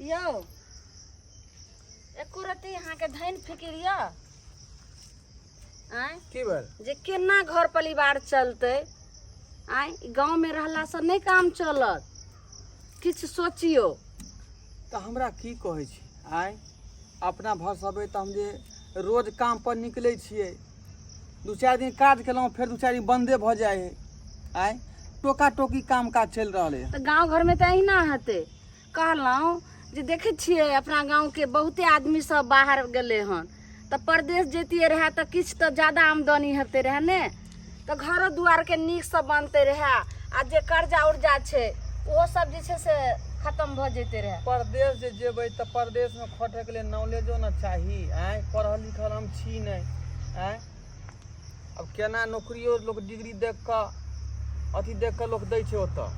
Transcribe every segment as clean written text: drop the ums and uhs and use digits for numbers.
यौ, एको रत्ती अहाँके धनि फिकिर यऽ? आँय? की भेल? जे केना घर परिवार चलतै? आँय, गाँवमे रहलासँ नहि काम चलत, किछु सोचियौ। तऽ हमरा की कहै छी? आँय, अपना भसबै तऽ हम जे रोज काम पर निकलै छियै, 2-4 दिन काज केलहुँ, फेर 2-4 दिन बन्दे भऽ जाइ हइ। आँय, टोका टोकी काम काज चलि रहल है। तऽ गाँव घरमे तऽ अहिना हेतै। कहलहुँ जे देखै छियै, अपना गाँवके बहुते आदमी सब बाहर गेलै हन। तऽ परदेश जैतियै रहए तऽ किछु तऽ ज्यादा आमदनी हेतै रहए ने, तऽ घरो दुआरके नीकसँ बनतै रहए आ जे कर्जा उर्जा छै ओहो सब जे छै से खतम भऽ जैतै रहए। परदेश जे जेबै तऽ परदेशमे खटैके लेल नॉलेजो ने चाही। आँय, पढ़ल लिखल हम छी नहि। आँय, आब केना नौकरियो लोक डिग्री देख कऽ, अथी देख कऽ लोक दै छै ओतऽ।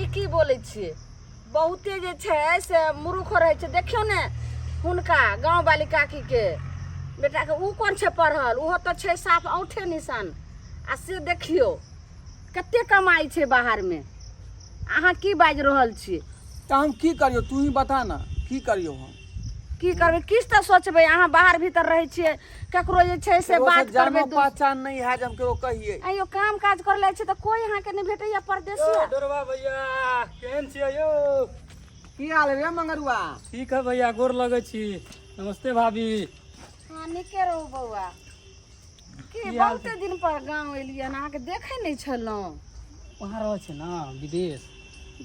ई की बोलै छियै? बहुते जे छै से मूर्खो रहै छै। देखियौ ने हुनका गाँववाली काकीके बेटाके, ओ कोन छै पढ़ल? ओहो तऽ छै साफ औंठे निशान, आ से देखियौ कते कमाइ छै बाहरमे। अहाँ की बाजि रहल छियै? तऽ हम की करियौ, तू ही बता ने, की करियौ हम? की करबै? किछु तऽ सोचबै। अहाँ बाहर भीतर रहै छियै, ककरो जे छै से ककरो से बात करबै जानो पहचान नहि है जे हम ककरो कहियै। आइयो काम काज कर लै छै तऽ कोई अहाँके नहि भेटैया परदेसिया। डोरबा भैया, केहन छियै यौ? की हाल रे मंगरुआ? ठीक है भैया, गोर लगै छी। नमस्ते भाभी। हाँ, नीके रहू बौआ। की की हाल? बहुते दिन पर गाँव एलियै हन, अहाँके देखै नहि छलहुँ। वहाँ रहै छै ने विदेश।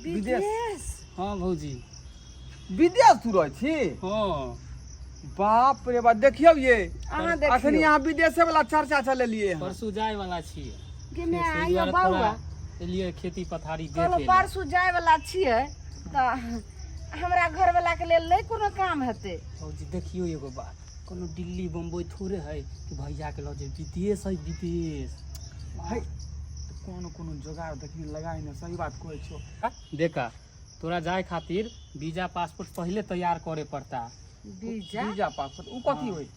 विदेश? हाँ भौजी। विदेश तू रहै छी? हाँ। बाप रे बाप, देखियौ ये। अहाँ अखनी देखियौ। अहाँ विदेशे वाला चर्चा चलेलियै हन। परसू जाय वाला छियै। कि मे ताहि आइयो दुआरे बौआ थोड़ा एलियै खेती पथारी कहलहुँ देखे लए। परसू जाय वाला छियै तऽ हमरा घरवला के लेल नहि कोनो काम हेतै? भौजी, देखियौ एगो बात, कोनो दिल्ली बम्बई थोड़े है कि भैया के लऽ जाय, विदेश है विदेश। है तऽ कोनो कोनो जोगाड़ देखी लगाइ ने, सही बात कहै छौ। देखा, तोरा जाय खातिर वीजा पासपोर्ट पहिले तैयार करे पड़ता। वीजा? वीजा पासपोर्ट ओ कथी होइ?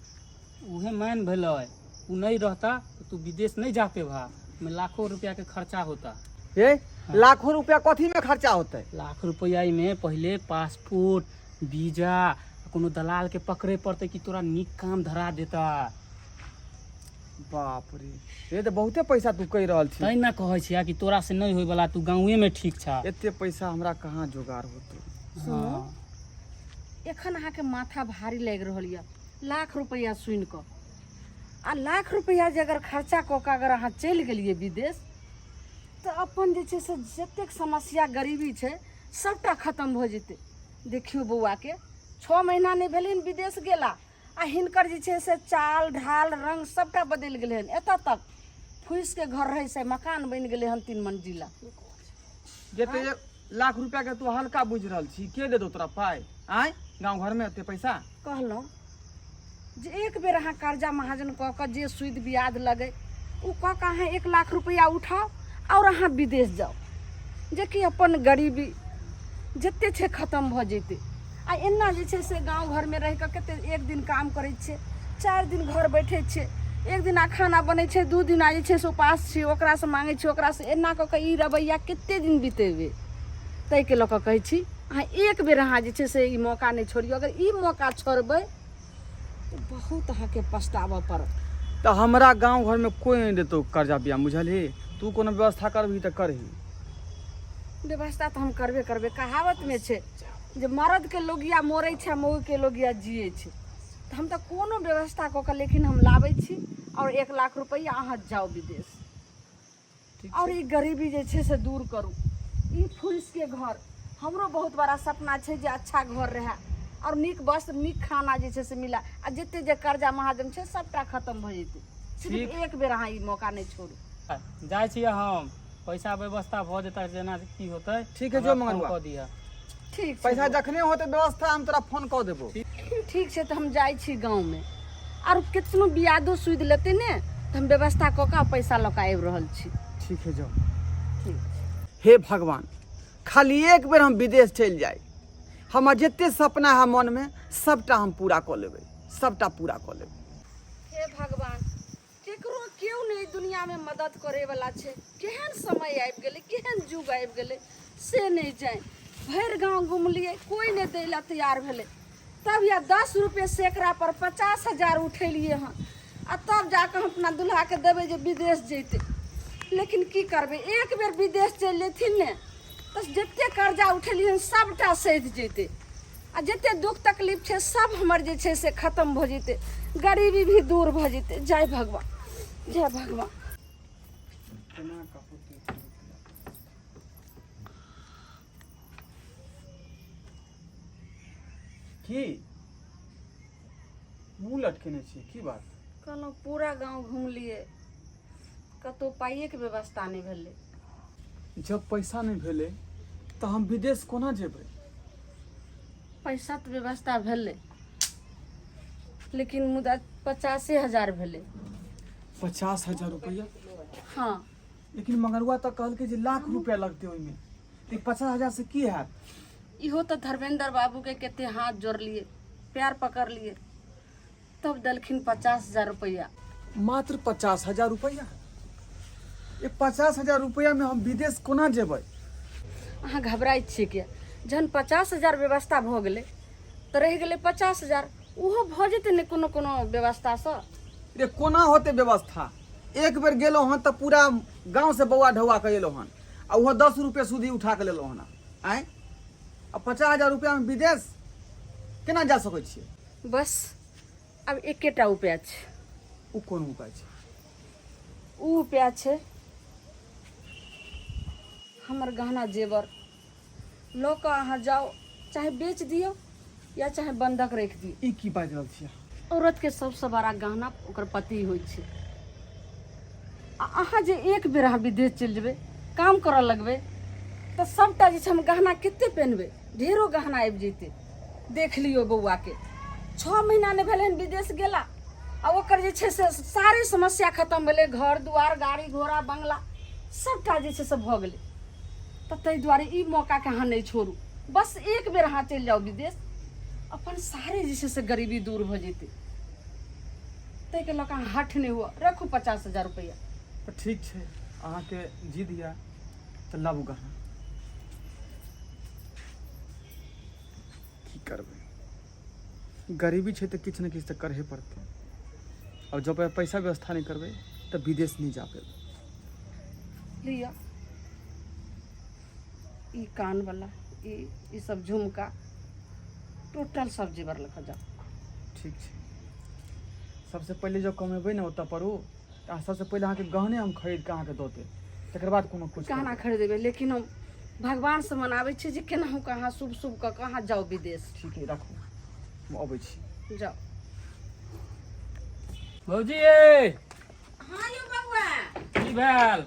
उहे मैन भेलै। उ नहीं रहता तो तू विदेश नहीं जा पेबा, में लाखों रुपया के खर्चा होता। हे, लाखों रुपया कथी में खर्चा होतै? लाख रुपया में पहिले पासपोर्ट, वीजा, कोनो दलाल के पकड़े पड़तै कि तोरा नीक काम धरा देता। बाप रे, ये तऽ बहुते पैसा तू कहि रहल छी। तैं ने कहै छियै कि तोरा से नहीं होय वाला, तू गाँवे में ठीक छा। एते पैसा हमरा कहाँ जोगाड़ होतै? सुनू, एखन अहाँके माथा भारी लागि रहल यऽ लाख रुपैआ सुनि कऽ, आ लाख रुपैआ जे अगर खर्चा कऽ कऽ अगर अहाँ चलि गेलियै विदेश तऽ अपन जे छै से जतेक समस्या गरीबी छै सभटा खतम भऽ जेतै। देखियौ बौआके, 6 महीना नहि भेलै विदेश गेला आ हिनकर जे छै से चाल ढाल रंग सभटा बदलि गेलै हन। एतऽ तक फूसिके घर रहै से मकान बनि गेलै हन 3 मंजिला। जते लाख रुपया के तू हल्का बुझि रहल छी, के दे दो तोरा पाइ? आँय, गाँव घरमे एते पैसा? कहलहुँ जे एक बेर अहाँ कर्जा महाजन कऽ कऽ जे सूद ब्याज लगै ओ कऽ कऽ अहाँ 1 लाख रुपैआ उठाउ आओर अहाँ विदेश जाउ, जेकि अपन गरीबी जते छै खतम भऽ जेतै। आ एना जे छै से गाँव घरमे रहि कऽ कते एक दिन काम करै छियै, 4 दिन घर बैठै छियै, एक दिना खाना बनै छै, 2 दिना जे छै से उपास छियै, ओकरासँ माँगै छियै ओकरासँ, एना कऽ कऽ ई रवैया कते दिन बितेबै? ताहिके लऽ कऽ कहै छी, अहाँ एक बेर अहाँ जे छै से ई मौका नहि छोड़ियौ। अगर ई मौका छोड़बै तऽ बहुत अहाँके पछताबऽ पड़त। तऽ हमरा गाँव घरमे कोइ नहि देतौ कर्जा बिया, बुझलही? तू कोनो व्यवस्था करबही तऽ करही। व्यवस्था तऽ हम करबे करबै। कहावतमे छै जे मर्दके लोगिया मरै छै, मौगीके लोगिया जियै छै। तऽ हम तऽ कोनो व्यवस्था कऽ कऽ लेकिन हम लाबै छी आओर 1 लाख रुपैआ, अहाँ जाउ विदेश आओर ई गरीबी जे छै से दूर करू। ई फूसके घर, हमरो बहुत बड़ा सपना छै जे अच्छा घर रहए आओर नीक वस्त्र, नीक खाना जे छै से मिलए, आ जते जे कर्जा महाजन छै सबटा खतम भऽ जेतै। सिर्फ एक बेर अहाँ ई मौका नहि छोड़ू। जाइ छियै हम, पैसा व्यवस्था भऽ जेतै जेना की होतै। ठीक है, हमरा जो फोन मंगरुआ। कऽ दिअ। ठीक छै। पैसा बौआ। जखने होतै व्यवस्था हम तोरा फोन कऽ देबो। ठीक छै, तऽ हम जाइ छी गाँवमे, आर केतनो बियादो सुधि लेतै ने तऽ हम व्यवस्था कऽ कऽ पैसा लऽ कऽ आबि रहल छी। ठीक है, जाओ। ठीक छै। हे भगवान, खाली एक बेर हम विदेश चलि जाइ, हमर जते सपना है मनमे सबटा हम पूरा कऽ लेबै, सबटा पूरा कऽ लेबै। हे भगवान, केकरो केओ नहि दुनियामे मदद करैवला छै। केहन समय आबि गेलै, केहन युग आबि गेलै से नहि जानि। भरि गाँव घुमलियै, कोइ नहि दै लए तैयार भेलै। तब या 10 रुपये सैकड़ा पर 50,000 उठेलियै हन आ तब जाकऽ हम अपना दुल्हाके देबै जे विदेश जैतै। लेकिन की करबै, एक बेर विदेश चलि जेथिन ने तऽ जते कर्जा उठेलियै हन सबटा सधि जैतै आ जते दुख तकलीफ छै सब हमर जे छै से खतम भऽ जैतै, गरीबी भी दूर भऽ जैतै। जय भगवान, जय भगवान। केना कऽ होतै एते रुपैआ? की मुँह लटकेने छी, की बात? कहलहुँ पूरा गाँव घुमलियै, कतहु पाइएके व्यवस्था नहि भेलै। जब पैसा नहि भेलै तऽ हम विदेश कोना जेबै? पैसा तऽ व्यवस्था भेलै, लेकिन मुदा 85,000 भेलै। 50,000 रुपैआ? हँ। लेकिन मंगरुआ तऽ कहलकै जे लाख रुपैआ लगतै ओहिमे, तऽ 50,000 से की हैत? इहो तऽ धर्मेंद्र बाबूके कते हाथ जोड़लियै, पैर पकड़लियै, तब देलखिन 50,000 रुपैआ। मात्र 50,000 रुपैआ? ये 50,000 रुपैआ में हम विदेश कोना जेबै? अहाँ घबराइ छियै किया? जहन 50,000 व्यवस्था भऽ गेलै तऽ रहि गेलै 50,000, ओहो भऽ जेतै ने कोनो कोनो व्यवस्थासँ। रे कोना होतै व्यवस्था? एक बेर गेलहुँ हन तऽ पूरा गाँव से बौआ ढौआ के एलहुँ हन आ ओहो 10 रुपये सूदी उठा के लेलहुँ हन। आँय, आ 50,000 रुपैआ में विदेश केना जा सकै छियै? बस आब एकेटा उपाय छै। ओ कोन उपाय छै? ओ उपाय छै हमर गहना जेवर लऽ कऽ अहाँ जाउ, चाहे बेच दियौ या चाहे बंधक राखि दियौ। ई की बाजि रहल छियै अहाँ? औरतके सबसँ बड़ा गहना ओकर पति होइ छै। आ अहाँ जे एक बेर अहाँ विदेश चलि जेबै, काम करऽ लगबै, तऽ सबटा जे छै हम गहना कते पहिनबै, ढेरो गहना आबि जेतै। देख लियौ बौआके, 6 महीना नहि भेलै हन विदेश गेला आ ओकर जे छै से सारे समस्या खतम भेलै, घर दुआर गाड़ी घोड़ा बंगला सबटा जे छै से भऽ गेलै। तऽ ताहि दुआरे ई मौकाके अहाँ नहि छोड़ू, बस एक बेर अहाँ चलि जाउ विदेश, अपन सारे जे छै से गरीबी दूर भऽ जेतै। ताहिके लऽ कऽ अहाँ हठ नहि हुअ, रखू 50,000 रुपैआ। तऽ ठीक छै, अहाँके जिद यऽ तऽ लाबू गहना। की करबै, गरीबी छै तऽ किछु ने किछु तऽ करहे पड़तै। आओर जब पैसा व्यवस्था नहि करबै तऽ विदेश नहि जा पेबै। लिअ ई कानवला, ई ई सब झुमका, टोटल सब जेवर लऽ कऽ जाउ। ठीक छै, सबसँ पहिले जब कमेबै ने ओतऽ पर ओ, तऽ अहाँ सबसँ पहिले अहाँके गहने हम खरीद कऽ अहाँके दऽ देब, तकर बाद कोनो किछु गहना करबै। खरीदेबै, लेकिन हम भगवानसँ मनाबै छी जे केनाहु कऽ अहाँ शुभ शुभ कऽ कऽ अहाँ जाउ विदेश। ठीक है, राखू, हम अबै छी। जाउ। भौजी ए। हाँ यौ बबुआ। की भेल?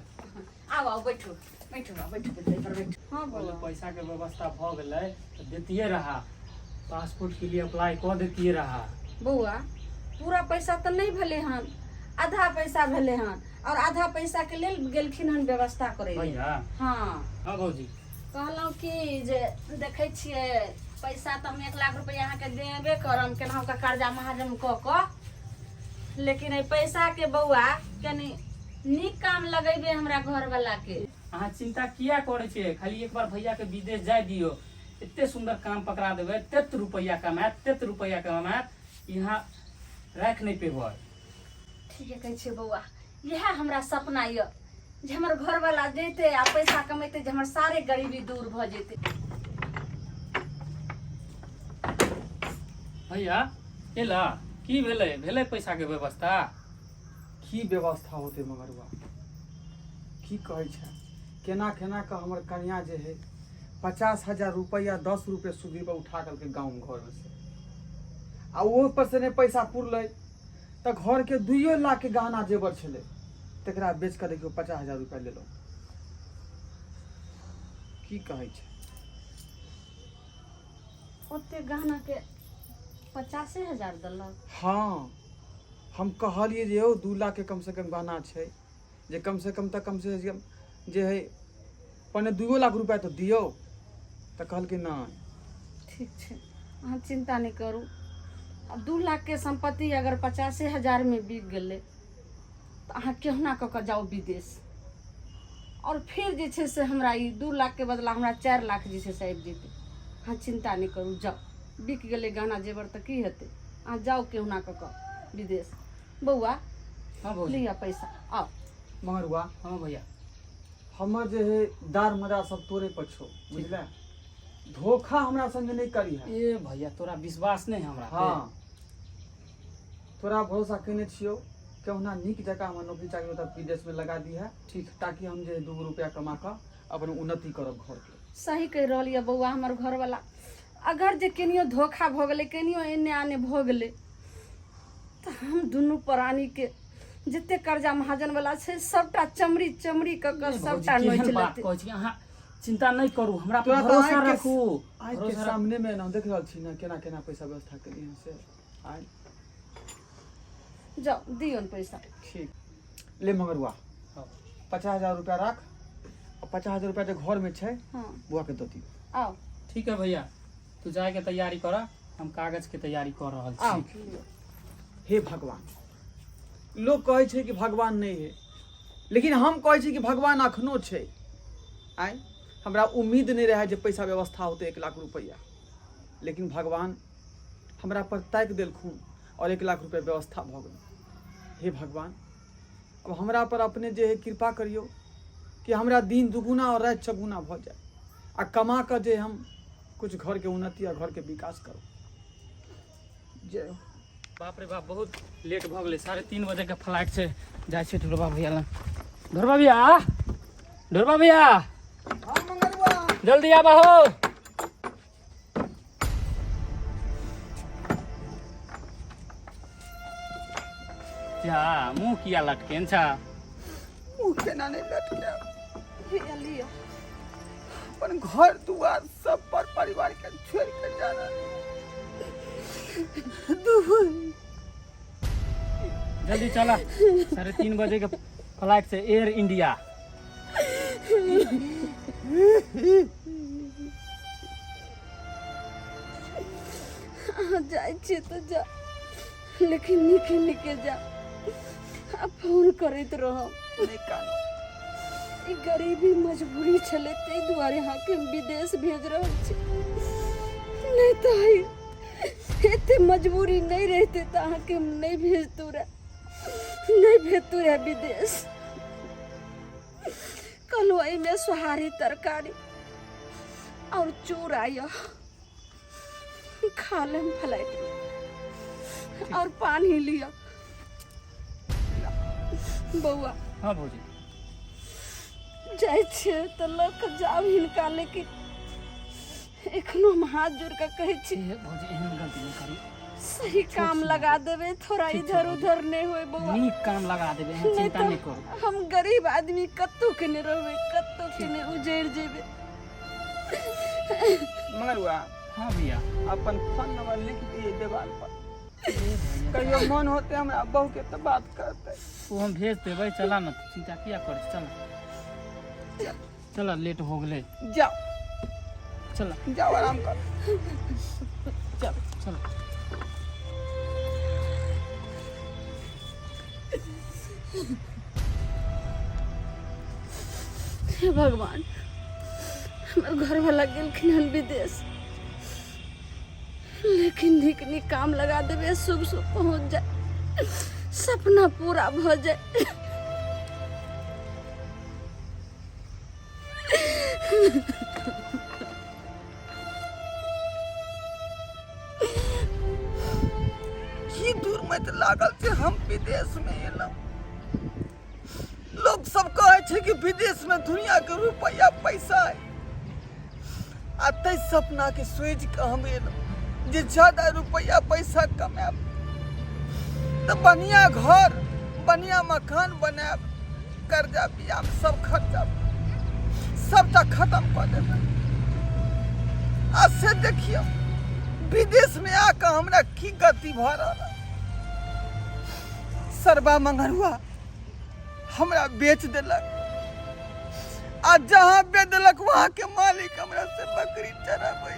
आउ आउ, बैठू बैठू, आउ, बैठू बैठू, एहि पर बैठू। हाँ पहिले बौआ। पैसा के व्यवस्था भऽ गेलै तऽ देतिये रहा, पासपोर्ट के लिए अप्लाई कऽ देतिये रहा। बौआ, पूरा पैसा तऽ नहि भेलै हन, आधा पैसा भेलै हन और आधा पैसा के लेल गेलखिन हन व्यवस्था करै लेल। भैया? हाँ। हाँ भौजी। कहलहुँ कि जे देखै छियै पैसा तऽ हम 1 लाख रुपैआ अहाँके देबे करम केनाहु कऽ कर्जा महाजन कऽ कऽ, लेकिन एहि पैसाके बौआ कनि नीक काम लगेबै हमरा घरवला के। अहाँ चिंता किया करै छियै, खाली एक बार भैया के विदेश जाय दियौ, एते सुंदर काम पकड़ा देबै, तेत रुपैआ कमायत, तेत रुपैआ कमायत, यहाँ राखि नहि पेबै। ठीके कहै छियै बौआ, इएह हमरा सपना यऽ जे हमर घरवला जैते आ पैसा कमेतै, जे हमर सारे गरीबी दूर भऽ जेतै। भैया एला, की भेलै? भेलै पैसा के व्यवस्था? की व्यवस्था होतै मगरुआ, की कहै छै, केना केना कऽ हमर कनिया जे है 50,000 रुपैआ 10 रुपये सूदी पर उठा करके गाँव घरमे से, आ ओहो पर से नहि पैसा पुरलै तऽ घरके 2 लाख के गहना जेवर छलै तकरा बेच कऽ देखियौ 50,000 रुपैआ लेलहुँ। की कहै छै? ओते गहना के 85,000 देलक? हाँ, हम कहलियै जे यौ 2 लाख के कम से कम गहना छै, जे कम से कम तऽ कम से कम जे है 1.75 लाख रुपया तऽ दियौ, तऽ कहलकै नहि। ठीक छै, अहाँ चिंता नहि करू। आब 2 लाख के संपत्ति अगर 85,000 में बिक गेलै तऽ अहाँ केहुना कऽ कऽ जाउ विदेश। आओर फेर जे छै से हमरा ई 2 लाखके बदला हमरा 4 लाख जे छै से आबि जेतै। अहाँ चिन्ता नहि करू, जाउ। बिक गेलै गहना जेवर तऽ की हेतै, अहाँ जाउ केहुना कऽ कऽ विदेश। बौआ हाँ भौजी। लिअ पैसा, आउ। मंगरुआ। हाँ भैया। हमर जे है दार मदार सब तोरे पर छौ, बुझले? धोखा हमरा संगे नहि करी है। ए भैया, तोरा विश्वास नहीं हमरा पे? हाँ, तोरा भरोसा केने छियौ, केहुना नीक जकाँ हमर नौकरी चाकरी ओतऽ विदेश में लगा दी है। ठीक। ताकि हम जे 2 रुपया कमा कऽ अपन उन्नति करब घर के। सही कहि रहल यऽ बौआ हमर घरवाला। अगर जे केनियो धोखा भऽ गेलै, केनियो एने आने भऽ गेलै, तऽ हम दुनू प्राणीके जते कर्जा महाजन वाला छै सबटा चमड़ी चमड़ी कऽ कऽ ए भौजी, सबटा केहन नोचि बात लेतै। कहै छी अहाँ, चिंता नहि करू, हमरा पर तोरा तऽ भरोसा आँखिके रखू। आँखिके भरोसा रखू। सामने में ना देख रहल छी ना केना केना पैसा व्यवस्था केलियै हँ से आइ। जाउ दियौ ने पैसा। ठीक, ले मंगरुआ। हाँ। 50,000 रुपया राख आ 50,000 रुपया जे घर में छै हाँ। बुआ के दऽ दियौ। आउ। ठीक है भैया, तू जाए के तैयारी कर, हम कागज के तैयारी कर रहल आउ। छी। हे भगवान, लोग कहै छै कि भगवान नहि है, लेकिन हम कहै छी कि भगवान अखनो छै। आइ हमरा उम्मीद नहि रहै जे पैसा व्यवस्था होतै 1 लाख रुपैआ, लेकिन भगवान हमरा पर ताकि देलखुन और 1 लाख रुपैआ व्यवस्था भऽ गेल। हे भगवान, अब हमरा पर अपने जे है कृपा करियौ कि हमरा दिन दुगुना और राति चौगुना भऽ जाय आ कमा कऽ जे हम कुछ घरके उन्नति आ घरके विकास करू। जय हो। बाप रे बाप, बहुत लेट भऽ गेलै। 3:30 बजे के फ्लाइट छै। जाइ छै ढोरबा भैया लग। ढोरबा भैया, ढोरबा भैया। हाँ मंगलवा, जल्दी आबा हो। जा, मुँह किया लटकेन छा? मुँह केना नहि लटके? लिअ लिअ। अपन घर दुआर सब पर परिवार के छोड़ के जा रहल। जल्दी चला, 3:30 बजे के फ्लाइट से, एयर इंडिया। अहाँ जाइ छियै तऽ जा, लेकिन नीके नीके जा आ फोन करैत रहब। नहि कानू। ई गरीबी मजबूरी छलै, ताहि दुआरे अहाँके हम विदेश भेज रहल छी, नहि तऽ एते मजबूरी नहि रहितै तऽ अहाँके हम नहि भेजतू रहे, नहि भेजतू रहे विदेश। कहलहुँ एहिमे सोहारी तरकारी और चूड़ा यऽ, खा लेम फ्लाइट में, और पानी लिअ बौआ। हाँ भौजी। जाइ छियै तऽ लऽ कऽ जाउ हिनका, लेकिन एखनो हम हाथ जोड़ कऽ कहै छी, ए भौजी, एहन गलती नहि करू। सही काम लगा देबै, थोड़ा ठीक छै इधर भौजी। उधर नहि होय बौआ। नीक काम लगा देबै, अहाँ नहि चिंता तऽ नहि करू। हम गरीब आदमी कतहु के नहि रहबै, कतहु के नहि, उजड़ि जेबै। मंगरुआ। हाँ भैया। अपन फोन नंबर लिख दिए देवाल पर, ए भैया, कहियो मन होते हमरा बहू के तऽ बात करते। ओ हम भेज देबै, चला ने, तू चिंता किया करै छी? चल चल, लेट हो गेलै। जाओ। चल। जाओ, आराम कर। चल चल। हे भगवान, हमर घरवाला गेलखिन हन विदेश, लेकिन नीक नीक काम लगा देबै, शुभ शुभ पहुँच जाए, सपना पूरा भऽ जाए। की दूर मत लागल छै हम विदेश में एलहुँ। लोग सब कहै छै कि विदेश में दुनिया के रुपया पैसा है, आ तै सपना के सोचि के हम एलहुँ जे ज्यादा रुपया पैसा कमायब तऽ बढ़िया घर बढ़िया मकान बनायब, कर्जा बियाम सब खर्चा सबटा खत्म कऽ देबै। आ से देखियौ विदेश में आके हमरा की गति भऽ रहल है। सरबा मंगरुआ हमरा बेच देलक, आ जहाँ बेच देलक वहाँ के मालिक हमरा से बकरी चराबै।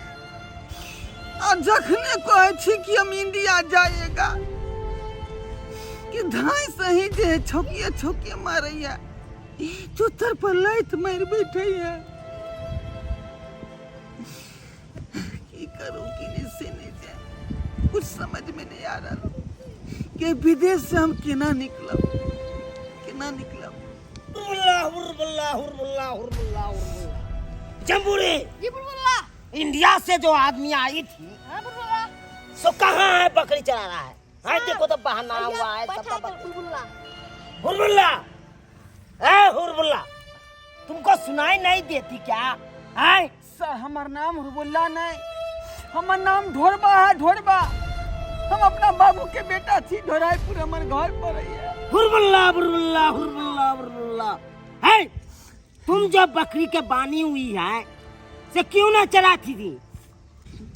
आ जखने कहै छी कि हम इंडिया जाएगा कि धाय सही जे है छौकिए छौकिए मारैया। चुतर पर लात मारि बैठे है। की करूं की नहीं से नहीं जाए, कुछ समझ में नहीं आ रहा कि विदेश से हम केना निकलब, केना निकलब। हुरबुल्ला हुरबुल्ला हुरबुल्ला हुरबुल्ला हुरबुल्ला। जम्बूरी जी बुलबुला। इंडिया से जो आदमी आई थी हाँ बुलबुला। सो कहाँ है? बकरी चरा रहा है। हाँ देखो तो बहाना हुआ है सबका बकरी। बुलबुला। हुरबुल्ला, ए हुरबुल्ला, तुमको सुनाई नहीं देती क्या? आए सर हमार नाम हुरबुल्ला नहीं, हमार नाम ढोरबा है, ढोरबा। हम अपना बाबू के बेटा छी, ढोराईपुर हमार घर पर है। हुरबुल्ला हुरबुल्ला हुरबुल्ला हुरबुल्ला है, तुम जो बकरी के बानी हुई है से क्यों ना चलाती थी?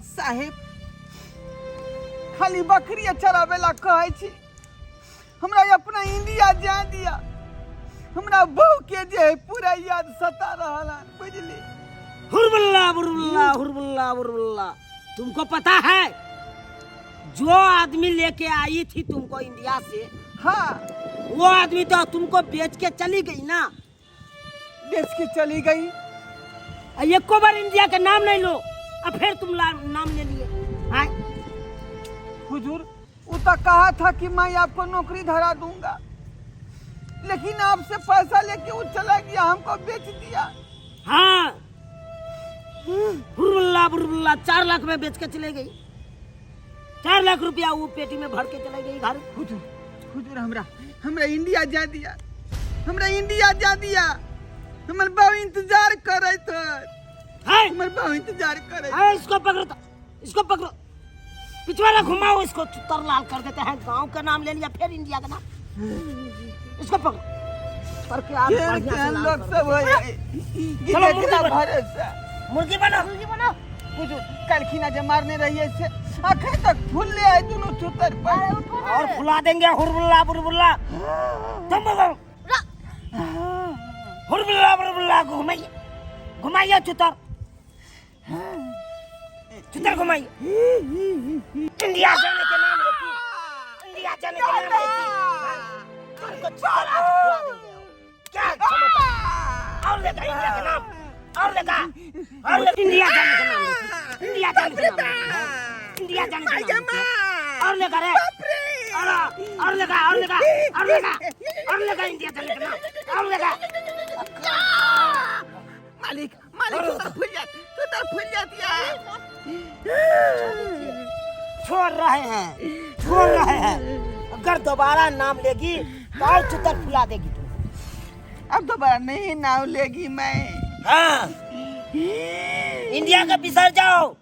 साहेब खाली बकरी चरावे ला कहै छी, हमरा अपना इंडिया जाए दिया। हमरा बहू के जे है पूरा याद सता रहल हन, बुझली। हुरबुल्ला हुरबुल्ला हुरबुल्ला हुरबुल्ला, तुमको पता है जो आदमी लेके आई थी तुमको इंडिया से, हाँ वो आदमी तो तुमको बेच के चली गई ना। बेच के चली गई। और एको बार इंडिया का नाम नहीं लो और फिर तुम नाम ले लिए। आए हुजूर वो तो कहा था कि मैं आपको नौकरी धरा दूंगा, लेकिन आपसे पैसा लेके वो चला गया, हमको बेच दिया। हाँ हुरबुल्ला हुरबुल्ला 4 लाख में बेच के चले गई। 4 लाख रुपया वो पेटी में भर के चले गई घर। हुजूर हुजूर हमरा हमरा इंडिया जा दिया, हमरा इंडिया जा दिया। हमर बाबू इंतजार करत है, हमर बाबू इंतजार करत। है इसको पकड़ो, इसको पकड़ो, पिछवाड़ा घुमाओ इसको, चुतर लाल कर देते हैं। गांव का नाम ले लिया फिर इंडिया का नाम। इसको पकड़ो पर के आप केहन बढ़िया से केहन लाल लोग कर सब देते हैं। है चलो, मुर्गी जेकरा बनो। भरोसा। मुर्गी बनो, मुर्गी बनो। हुजूर कालखिना जे मारने रहिए से अखन तक फूल ले आए दुनू चुतर पर। अरे उठो ना और रे। फुला देंगे हुरबुल्ला बुरबुल्ला। तुम बोलो हुरबुल्ला बुरबुल्ला, घुमाइए घुमाइए चुतर चुतर घुमाइए। इंडिया जाने के नाम लेती, इंडिया जाने के नाम लेती, तुमको चुतर आज फुला देंगे। क्या क्षमता और लेगा इंडिया के नाम, और लेगा, और लेगा। इंडिया जाने के नाम लेती, इंडिया जाने के नाम लेती, इंडिया जाने के नाम लेती, और लेगा रे, और लेगा, और लेगा, और लेगा, और लेगा इंडिया जाने के नाम, और लेगा। मालिक मालिक चुतर फूल जात, चुतर फूल जाती है। छोड़ रहे हैं, छोड़ रहे हैं। अगर दोबारा नाम लेगी तो और चुतर फुला देगी तुम। अब दोबारा नहीं नाम लेगी मैं। हाँ इंडिया का बिसर जाओ।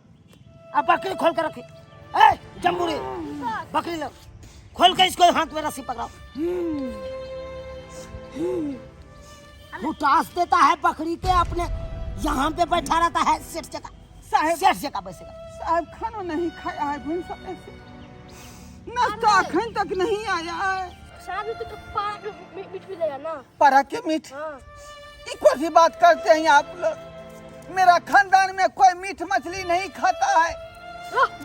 अब बकरी खोल कर रखे। ए जम्बूरी बकरी लो, खोल के इसको हाथ में रस्सी पकड़ाओ। फुटास देता है बकरी के, अपने यहाँ पे बैठा रहता है सेठ जगह। साहेब सेठ जगह बैसेगा। साहब खाना नहीं खाया है भून समय से, नाश्ता अखन तक नहीं आया है। साहब ये तो पारा के मीट मिलेगा ना। पारा के मीट? हाँ। ये कौन सी बात करते हैं आप लोग? मेरा खानदान में कोई मीट मछली नहीं खाता है।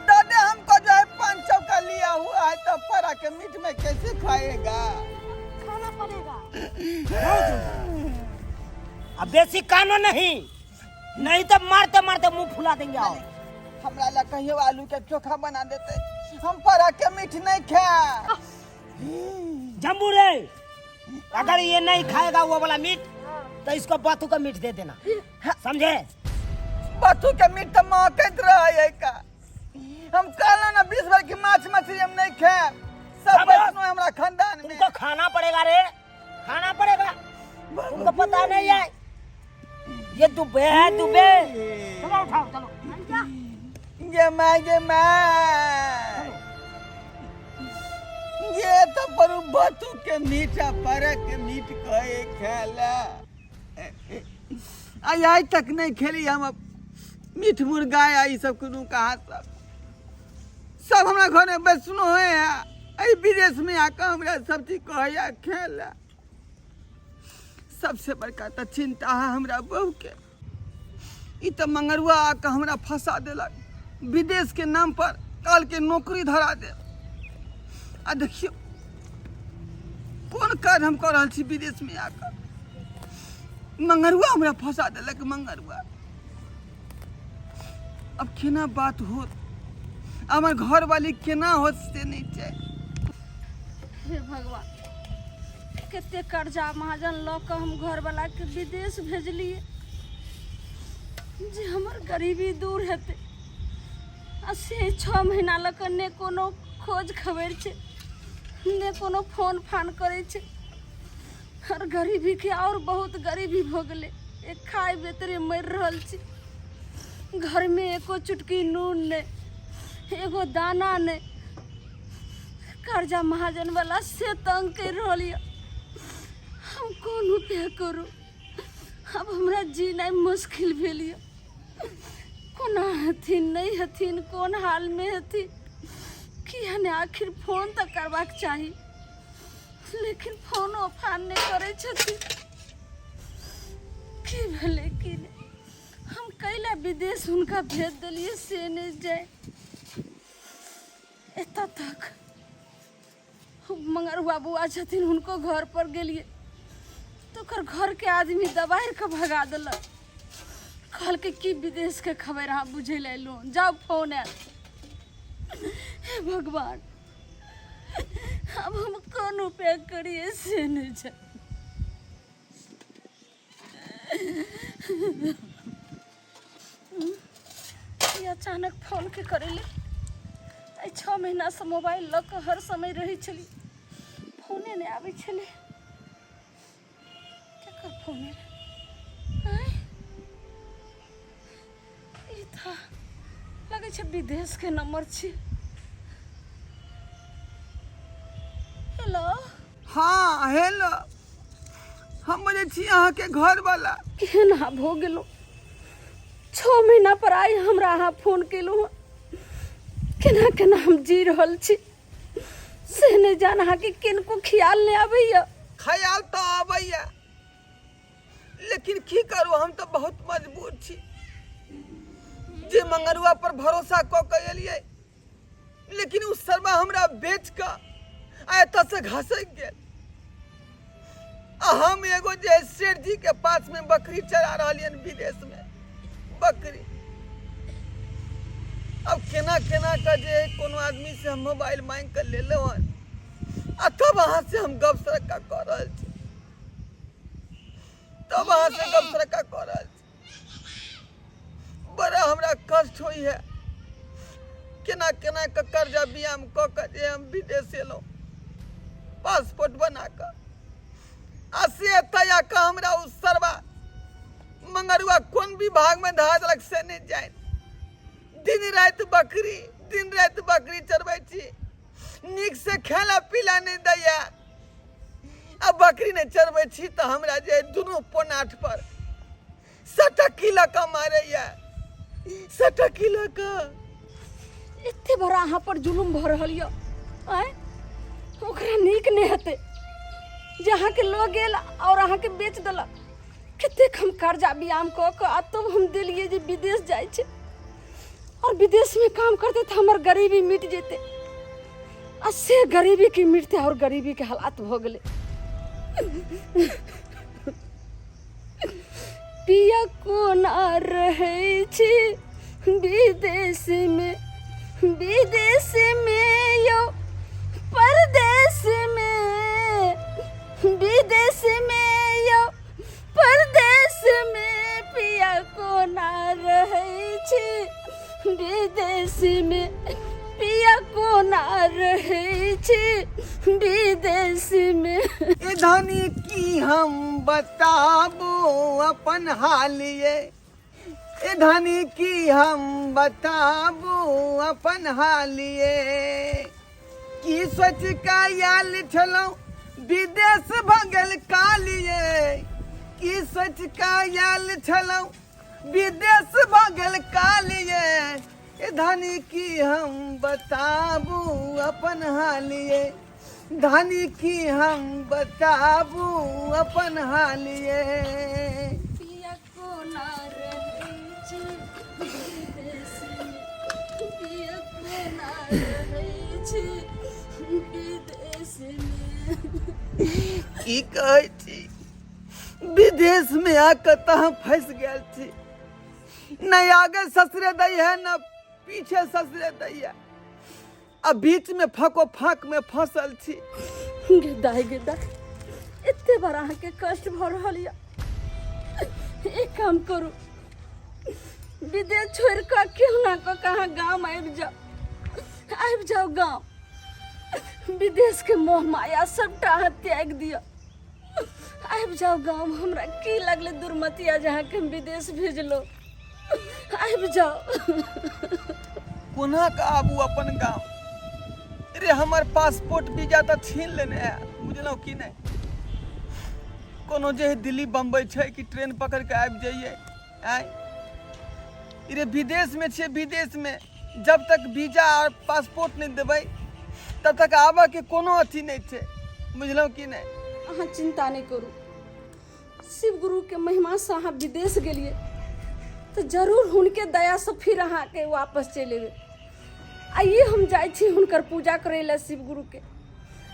दादा हमको जो है 500 का लिया हुआ है, तो पारा के मीट में कैसे खाएगा? खाना पड़ेगा। अब बेसी कानो नहीं, नहीं तो मारते मारते मुंह फुला देंगे। आओ हमरा ला कहियो आलू के चोखा बना देते, हम पारा के मीट नहीं खाए। जम्बू रे, अगर ये नहीं खाएगा वो वाला मीट तो इसको बातू का मीट दे देना, समझे? बातू के मीट तो महकत रहे का। हम कहला ना 20 बार की माछ मछली हम नहीं खाए, सब वैष्णो हमरा खानदान में। तुमको खाना पड़ेगा रे, खाना पड़ेगा। तुमको पता नहीं है ये दुबे है, दुबे। चलो उठाओ, चलो। ये मैं, ये मैं, ये तो बरू बातू के मीठा पर के मीट कहे खेला। आज तक नहीं खेली हम अब मीठ मुर्गा या ई सब कोनो कहा। सब सब हमरा घर में वैष्णो है, अई विदेश में आकर हमरा सब चीज कहया खेला। सबसे बड़का तो चिंता है हमरा बहू के, ई तो मंगरुआ आकर हमरा फंसा देलक विदेश के नाम पर, काल के नौकरी धरा दे। आ देखियो कोन काज हम कऽ रहल छी विदेश में आकर। मंगरुआ हमरा फंसा देलक मंगरुआ। अब केना बात होत, हमर घरवाली केना होत से नहि छै। हे भगवान, कते कर्जा महाजन लऽ कऽ हम घरवलाके विदेश भेजलियै जे हमर गरीबी दूर हेतै, आ से 6 महीना लऽ कऽ ने कोनो खोज खबरि छै, ने कोनो फोन फान करै छै। और गरीबीके और बहुत गरीबी भऽ गेलै। एक खाय बेतरे मरि रहल छी, घरमे एको चुटकी नून नहि, एगो दाना नहि। कर्जा महाजन वाला से तंग कर रहल यऽ। हम कोन उपाय करू? अब हमरा जीनाइ मुश्किल भेल यऽ। कोना हथिन नहि हथिन, कोन हालमे हथिन, किया नहि आखिर फोन तऽ करबाक चाही, लेकिन फोनो फान नहि करै छथिन। की भेलै की नहि, हम कैला विदेश हुनका भेज देलियै से नहि जाय। एतऽ तक मंगरुआ बुआ छथिन, हुनको घर पर गेलियै तऽ ओकर घरके आदमी दबारि कऽ भगा देलक। कहलकै की विदेशके खबरि अहाँ बुझै लए अयलहुँ, जाउ फोन आयल। हे भगवान, आब हम कोन उपाय करियै से नहि छै। ई अचानक फोन के करेले? एहि 6 महीनासँ मोबाइल लऽ कऽ हर समय रहै छली, फोने नहि आबै छलै। केकर फोन एलै? आँय, ई तऽ लगै छै विदेशके नंबर छी। हेलो। हाँ हेलो, हम बजै छी अहाँके घरवाला। केहन अहाँ भऽ गेलहुँ? 6 महीना पर आइ हमरा अहाँ फोन केलहुँ हँ। केना केना हम जी रहल छी से नहि जान, अहाँके किनको ख्याल नहि आबैया? ख्याल तऽ आबैया, लेकिन की करू, हम तऽ बहुत मजबूर छी। जे मंगरुआ पर भरोसा कऽ के एलियै, लेकिन ओ सरबा हमरा बेच कऽ आ एतऽ से घसकि गेल, आ हम एगो जे सेठ जी के पास में बकरी चरा रहलियन विदेश में बकरी। अब केना केना के जे कोनो आदमी से हम मोबाइल मांगि कऽ लेलहुँ हन, आ तब अहाँ से हम गप सरक्का कऽ रहल छी, तब अहाँ से गप सरक्का कऽ रहल छी। बड़ा हमरा कष्ट होइ है। केना केना के कर्जा बियाम कऽ कऽ जे हम विदेश एलहुँ पासपोर्ट बना कऽ, आ से एतऽ आकऽ हमरा ओ सरवा मंगरुआ कोन विभाग में धरा देलक से नहि जानि। दिन राति बकरी, दिन राति बकरी चरबै छी, नीक से खेला पीला नहि दैया, आ बकरी नहि चरबै छी तऽ हमरा जे दुनू पोनाठ पर सटकी लऽ कऽ मारैया, सटकी लऽ कऽ। एते बड़ा अहाँ पर जुलुम भऽ रहल यऽ, आँय? ओकरा नीक नहि हेतै जे अहाँके लऽ गेल और अहाँके बेच देलक। कतेक हम कर्जा बियाम कऽ कऽ आ तब हम देलियै जे विदेश जाइ छै और विदेशमे काम करतै तऽ हमर गरीबी मिट जेतै, आ से गरीबी के मिटते और गरीबी के हालात भऽ गेलै। पिया कोना रहै छी विदेश में, विदेश में यो परदेश में, विदेश में यो परदेश में, पिया कोना रहै छी विदेश में, पिया कोना रहै छी विदेश में। ए धनी की हम बताबू अपन हाल ये, ए धनी की हम बताबू अपन हाल ये, की सोच के आयल छलहुँ विदेश भगल कालिए, की सोच के आयल छलहुँ विदेश भगल कालिए, ए धनी की हम बताबू अपन हालिए, धनी की हम बताबू अपन हालिए। पिया कोना रहै छी विदेश में, पिया कोना रहै छी विदेश में। की कहै छी, विदेश में आके तऽ हम फंसि गेल छी। नहि आगे ससरे दै है न पीछे ससरे दै है, आ बीच में फको फाक में फसल छी। गे दाइ, गे दाइ, एते बार अहाँके कष्ट भऽ रहल यऽ। एक काम करू, विदेश छोड़ि कऽ केहुना कऽ के अहाँ गाम आबि जाउ, आबि जाउ गाम। विदेश के मोह माया सबटा अहाँ त्यागि दिअ, आबि जाउ गाम। हमरा की लगलै दुर्मतिया जे अहाँके हम विदेश भेजलहुँ। आबि जाउ। कोना कऽ आबू अपन गाम रे? हमर पासपोर्ट वीजा तऽ छीन लेने है, बुझलहुँ कि नहि? कोनो जे दिल्ली बम्बई छै कि ट्रेन पकड़ के आबि जइए? आँय रे, विदेशमे छियै, विदेशमे जब तक वीजा और पासपोर्ट नहि देबै तब तक आबऽके कोनो अथी नहि छै, बुझलहुँ कि नहि? अहाँ चिंता नहि करू, शिव गुरु के महिमा से अहाँ विदेश गेलिए तऽ जरूर हुनके दया से फिर अहाँके वापस चलि एबै। आइए हम जाइ छी हुनकर पूजा करै लए शिव गुरु के,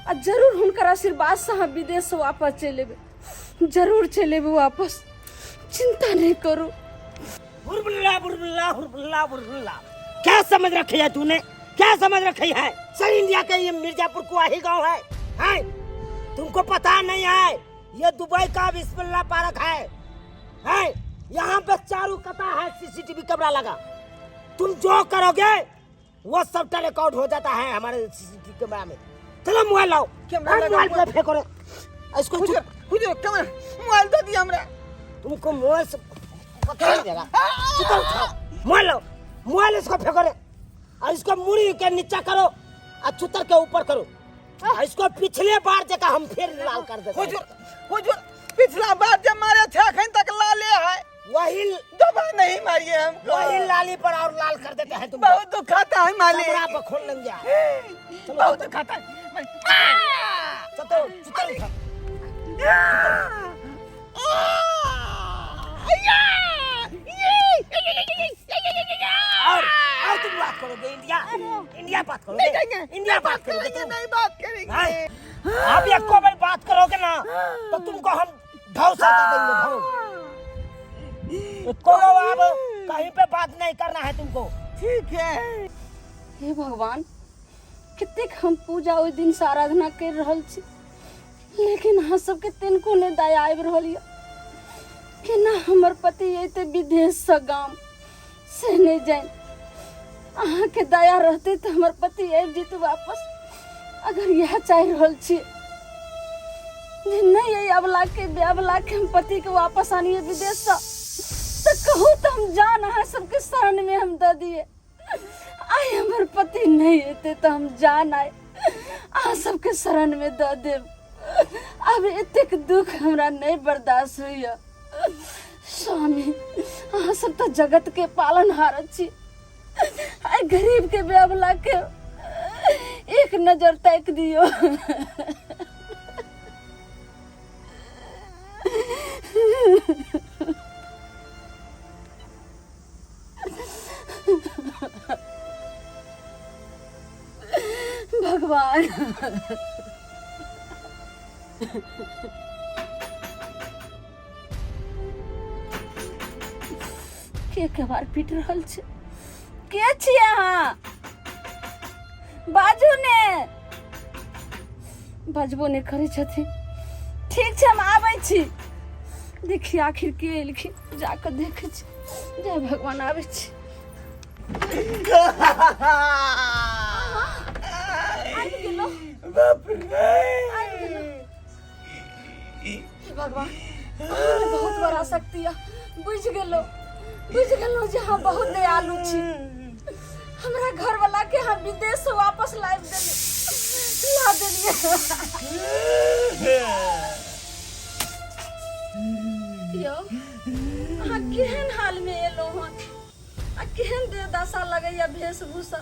आ जरूर हुनकर आशीर्वाद से अहाँ विदेश से वापस चलि एबै, जरूर चलि एबै वापस, चिंता नहीं करू। हुरबुल्ला बुरबुल्ला हुरबुल्ला बुरबुल्ला, क्या समझ रखी है तूने? क्या समझ रखी है? सर इंडिया के ये मिर्जापुर कुआही गांव है, है? तुमको पता नहीं है ये दुबई का बिस्मिल्ला पार्क है, है? यहाँ पे चारू कता है सीसीटीवी कैमरा लगा। तुम जो करोगे वो सबटा रिकॉर्ड हो जाता है हमारे सीसीटीवी कैमरा में। चलो मोबाइल लाओ, कैमरा लगा मोबाइल हुआ। पे फेंको रे इसको। हुजूर, हुजूर, कैमरा मोबाइल दे दिया हमरा। तुमको मोबाइल से पता नहीं देगा। चुप उठाओ मोबाइल, लाओ मोबाइल, इसको फेंको रे और इसको मुड़ी के नीचा करो और चुतर के ऊपर करो और इसको पिछले बार जगह हम फिर लाल कर देते हैं। हुजूर, हुजूर, पिछला बार जब मारे थे अखन तक लाले है। वही दवा नहीं मारिए हमको। वही लाली पर और लाल कर देते हैं तुम। बहुत दुखाता है मालिक। कमरा पर खोल लेंगे। बहुत दुखाता है। चलो चुतर उठा। और तुम बात करोगे इंडिया, इंडिया बात करोगे? नहीं जाएंगे। इंडिया बात करोगे तुम? नहीं बात करेंगे। अब एक को बार बात करोगे ना तो तुमको हम ढाव सा दे देंगे, ढाव। को अब कहीं पे बात नहीं करना है तुमको। ठीक है। हे भगवान, कतेक हम पूजा ओहि दिन से आराधना कर रहल छी, लेकिन अहाँ सबके तनिको नहि दया आबि रहल यऽ। केना हमर पति अयतै विदेशसँ गाम से नहि जानि। अहाँके दया रहतै तऽ हमर पति आबि जेतै वापस। अगर इएह चाहि रहल छी जे नहि अइ अबलाके बेअबलाके हम पतिके वापस आनिए विदेशसँ, तऽ कहू तऽ हम जान अहाँ सबके शरणमे हम दऽ दिए। आइ हमर पति नहि एतै तऽ हम जान आइ अहाँ सबके शरणमे दऽ देब। आब एतेक दुख हमरा नहि बर्दाश्त होइए। स्वामी, अहाँ सब तऽ जगतके पालनहार छी, आइ गरीबके बेअबलाके एक नजर ताकि दियौ। भगवान, के केबार पीट रहल छै? के छियै अहाँ? बाजू ने। बजबो नहि करै छथिन। ठीक छै, हम आबै छी। देखी आखिर के एलखिन, जाकऽ देखै छी। जय भगवान, आबै छी। आबि गेलहुँ। बाप रे, आबि गेलहुँ। हे भगवान, अहाँमे बहुत बड़ा शक्ति यऽ। बुझि गेलहुँ, बुझि गेलहुँ जे अहाँ बहुत दयालु छी। हमरा घरवला के अहाँ विदेश से वापस लाबि देलियै, ला देलियै। यौ, अहाँ केहन हाल में एलहुँ हन आ केहन देह दशा लगैया, वेशभूषा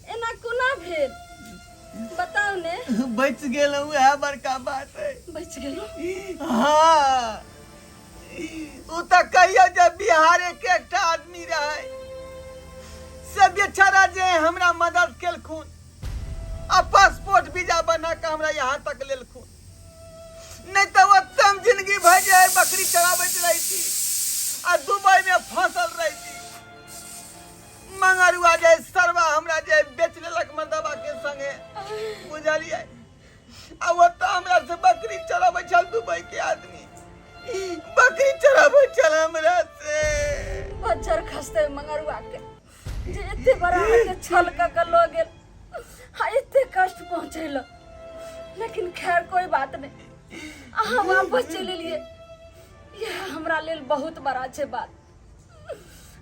एना कोना भेल, बताउ ने। बचि गेलहुँ, वएह बड़का बात है। बचि गेलहुँ? हाँ, ओ तऽ कहियो जे बिहारे के एकटा आदमी रहे से बेचारा जे हमरा मदद केलखुन आ पासपोर्ट वीजा बना के हमरा यहाँ तक लेलखुन। नहि तऽ ओतऽ हम जिंदगी भरि जे है बकरी चराबैत रहिती आ दुबई में फंसल रहिती। मंगरुआ जे सरवा हमरा जे बेच लेलक मर्दबा के संगे, बुझलियै? आ ओतऽ हमरा से बकरी चराबै छल दुबई के आदमी, बकरी चराबै छल हमरा से। बज्जर खसते मंगरुआ के जे एते बड़ा अहाँके छल कऽ के लऽ गेल आ एते कष्ट पहुँचेलक। लेकिन खैर कोई बात नहीं, अहाँ वापस चलि एलियै, यह हमरा लेल बहुत बड़ा छै बात।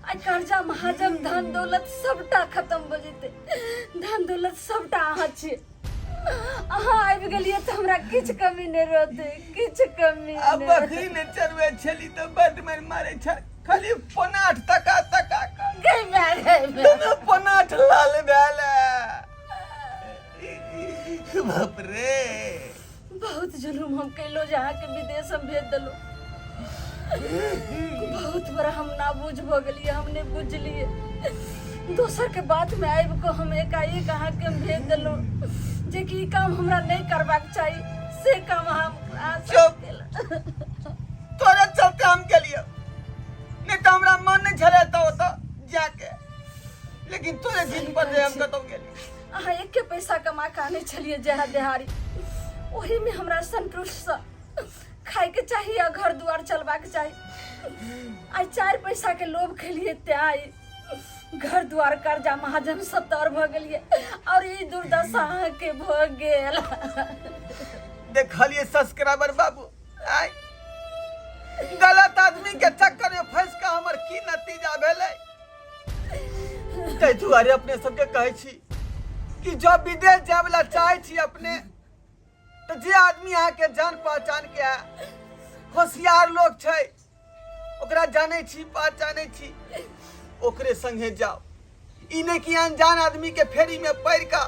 आइ कर्जा महाजन धन दौलत सबटा खत्म भऽ जेतै, धन दौलत सबटा अहाँ छियै। अहाँ आबि गेलियै तऽ हमरा किछु कमी नहि रहतै, किछु कमी आ नहि। बकरी ने चरबै छली तऽ बड मारि मारै छल, खाली पनाठ तका तका कऽ। गै माय, गै माय। दुनू पनाठ लाल भेल। बाप रे, बहुत जुलुम हम कैलो जे अहाँके विदेश हम भेज देलहुँ। बहुत बड़ा हम नाबूझ भऽ गेलियै, हम नहि बुझलियै। दोसर के बात में आबि कऽ हम एकाएक अहाँके हम भेज देलहुँ, जेकि ई काम हमरा नहि करबाक चाही, से काम हम अहाँ संग चुप। केलहुँ। तोरे चलते हम गेलियै, नहि तऽ हमरा मन नहि छलै तऽ ओतऽ जाके, लेकिन तोरे जिद पर जे हम कतौ गेलियै। अहाँ एके पैसा कमा कऽ आनै छलियै जएह देहाड़ी, ओहीमे हमरा संतुष्टसँ खायके चाही आ घर दुआर चलबाक चाही। आइ 4 पैसाके लोभ खेलियै तें आइ घर दुआर कर्जा महाजन सब तर भऽ गेलियै और ई दुर्दशा अहाँके भऽ गेल। देखलियै सब्सक्राइबर बाबू, आइ गलत आदमी के चक्कर में फंस कऽ हमर की नतीजा भेलै। ताहि दुआरे अपने सबके कहै छी कि जब विदेश जाय वाला चाहै छी अपने, तऽ जे आदमी अहाँके जान पहचान के है, होशियार लोक छै, ओकरा जानै छी पहचानै छी, ओकरे संगे जाओ। ई नहि कि अनजान आदमी के फेरी में पड़ि कऽ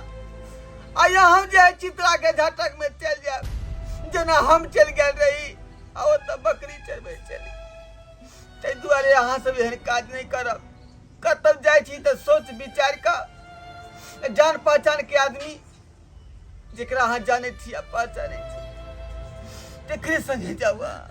आ यहाँ जे है चित्रा के झटक में चलि जायब, जेना हम चलि गेल रही आ ओतऽ बकरी चरबै चली। ताहि दुआरे अहाँ सब एहन काज नहि करब। कतौ जाइ छी तऽ सोच विचार कऽ जान पहचान के आदमी जेकरा अहाँ जानै छी आ पहचानै छी तकरे संगे जाउ अहाँ।